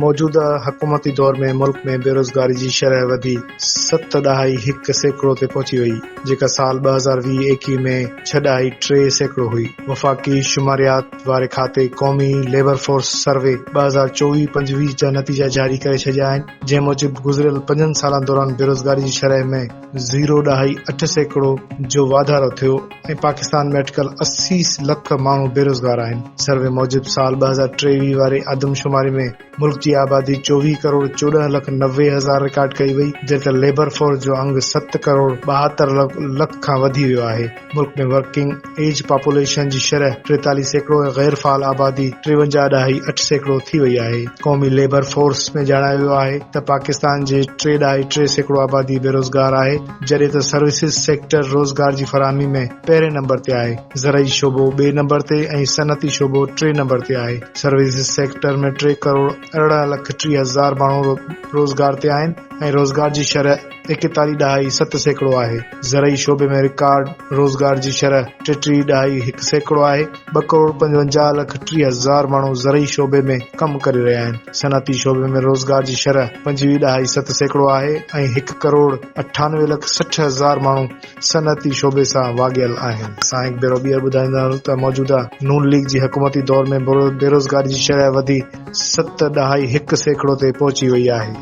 موجوده حڪومتي دور ۾ ملڪ ۾ بيروزگاري جي شرح وڌي 7.1% تي پهچي وئي، جيڪا سال 2020 21 ۾ 6.3% هئي. وفاقي شماريات واري کاتي قومي ليبر فورس سروي 2024 25 جا نتيجا جاري ڪري ڇڏيا آهن، جنهن موجب گذريل پنجن سالن دوران بيروزگاري جي شرح ۾ 0.8% جو واڌارو ٿيو ۽ پاڪستان ۾ اٽڪل 80 لک ماڻهو بيروزگار آهن. سروي موجب سال 2023 واري آدمشماري ۾ ملڪ جي آبادي 24 ڪروڙ 14 لک 90 هزار رڪارڊ ڪئي وئي، جڏهن ته ليبر فورس جو انگ 7 ڪروڙ 72 لک کان وڌي ويو آهي. ملڪ ۾ ورڪنگ ايج پاپوليشن جي شرح 43% ۽ غير فعال آبادي 53.8% ٿي وئي آهي. قومي ليبر فورس ۾ ڄاڻايو ويو آهي ته پاڪستان جي 3.3% آبادي بيروزگار آهي، جڏهن ته سروسز سيڪٽر روزگار جي فراهمي ۾ پهرين نمبر تي آهي، زرعي شعبو ٻئي نمبر تي ۽ صنعتي شعبو ٽئين نمبر تي آهي. سروسز سيڪٽر ۾ ٽي ڪروڙ 18 لک 30 هزار ماڻهو روزگار تي آهن ۽ روزگار جي شرح 41.7% آهي. زرعي شعبي ۾ رڪارڊ روزگار جي شرح 33.1% آهي، ٻه ڪروڙ 55 لک 30 هزار ماڻهو زرعي شعبي ۾ ڪم ڪري رهيا آهن. صنعتي شعبي ۾ روزگار جي شرح 25.7% آهي ۽ هڪ ڪروڙ 98 لک 60 هزار ماڻهو صنعتي شعبي سان واڳيل آهن. اسان هڪ ڀيرو ٻيهر ٻڌائيندا هلون ته موجوده نون ليگ جي حڪومتي دور ۾ بيروزگاري جي شرح وڌي 7.1% تي پهچي وئي آهي.